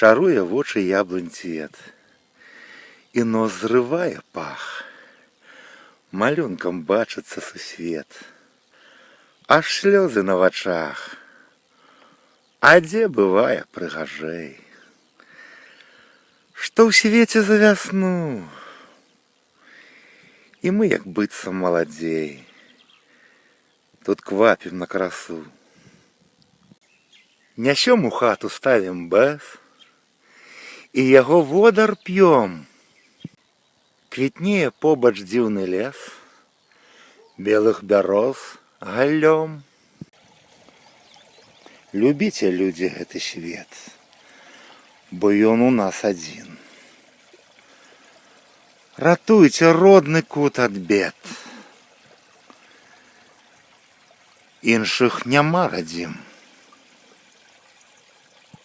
Чаруе вочы яблынь цвет, І нос зрывае пах. Малюнкам бачыцца сусвет. Аж слёзы на вачах. А дзе бывае прыгажэй? Што ў свеце за вясну? І мы як быццам маладзей. Тут квапім на красу. Нясём у хату, ставім бэз, І яго водар п'ём. Квітнее побач дзіўны лес белых бяроз галлём. Любіце, людзі, гэты свет, бо ён у нас адзін. Ратуйце родны кут ад бед. Іншых няма радзім.